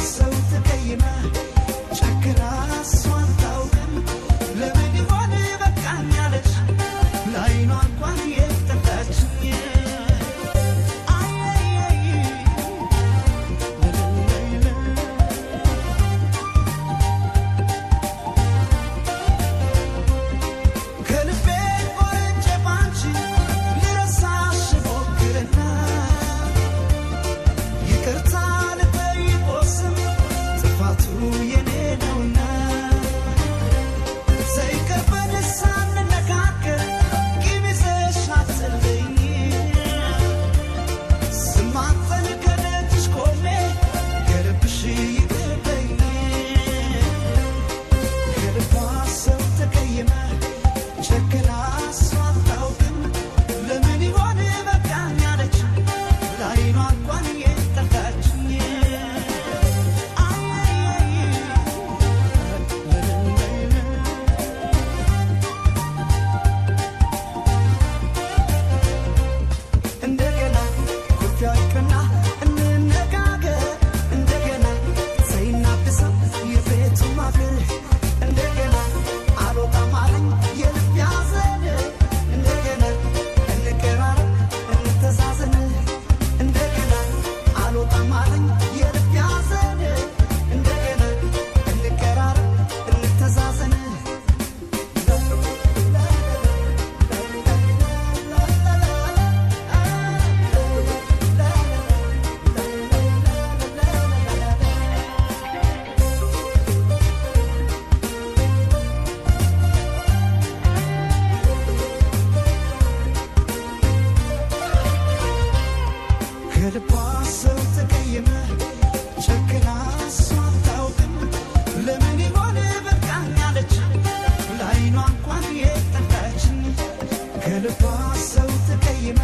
ሰው ተቀይማ ጨክና እሷ አታውቅም። ለምን ይሆን በቃኝ አለች ለዓይኗ እንኳን የጠላችኝ? አይ አይ ከልቤ ቆርጬ ባንቺ ልረሳሽ ሞክርና ይቅርታ ልጠይቆስም ጥፋቱ የኔ ነውና፣ ሳይቀርበን ሳንነጋገር ቂም ይዘሽ አትለኝ። ስማጸን ከደጅሽ ቆሜ ከልብሽ ይቅር በይኝ። ከልቧ ሰው ተቀይማ ጨክና እሷ አታውቅም። ለምን ይሆን በቃኝ አለች ለዓይኗ እንኳን የጠላችኝ? አይ እንደገና ኩርፊያ ይቅርና እንነጋገር፣ እንደገና ሳይናብሰው የቤቱ ማፍር፣ እንደገና አልወጣም አለኝ የልብ ያዘን፣ እንደገና እንቀራረብ እንተዛዘን፣ እንደገና አልወጣም አለኝ የልብ ያዘን፣ እንደገና እንቀራረብ እንተዛዘን። ከልቧ ሰው ተቀይማ ጨክና እሷ አታውቅም። ለምን ይሆን በቃኝ አለች ለዓይኗ እንኳን የጠላችኝ? ከልቧ ሰው ተቀይማ